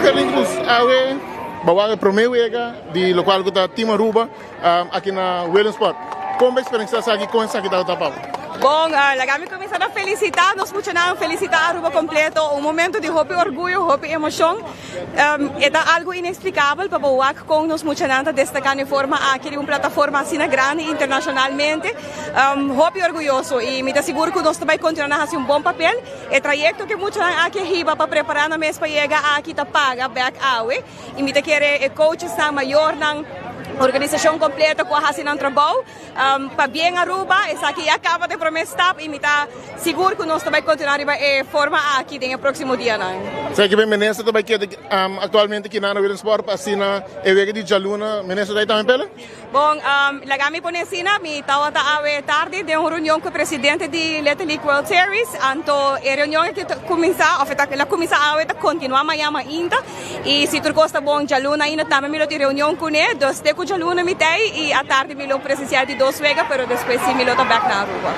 Gerlin Cruz, awe bo a wak e prome wega di locual cu ta Team Aruba aki na Williamsport. Con bo experiencia esaki, con esaki tabata pa bo? Bon, laga mi cuminsa na felicita nos muchanan, felicita Aruba completo. Un momento di hopi orguyo, hopi emocion. E ta algo inexplicabel pa bo wak con nos muchanan ta destaca na e forma aki riba un plataforma asina grandi internacionalmente. Hopi orguyoso y mi ta sigur cu nos ta bay continua na haci un bon papel. E trayecto cu e muchanan aki a hiba pa prepara nan mes pa yega aki ta paga bek awe y mi ta kere e coachesnan, mayornan, organisacion completo cu a haci nan trabou pa bien Aruba. Esaki ya caba ta e prome stap y mi ta sigur cu nos ta bay continua riba e forma aki den e proximo dianan. Esaki ben minister ta bay keda actualmente kinan na Williamsport pa asina e wega di djaluna minister ta bay tambe pele? Bon, laga mi pone asina, mi tawata awe tardi den un reunion ku e presidente di Little League World Series, anto e reunion aki ta kuminsá, òf el a kuminsá awe, ta kontinuá mañan mainta, i si tur kos ta bon djaluna ainda tambe mi lo tin reunion kuné, dus te ku djaluna mi ta ei i atardi mi lo presensiá di dos wega, pero despues si mi lo ta bèk na Aruba.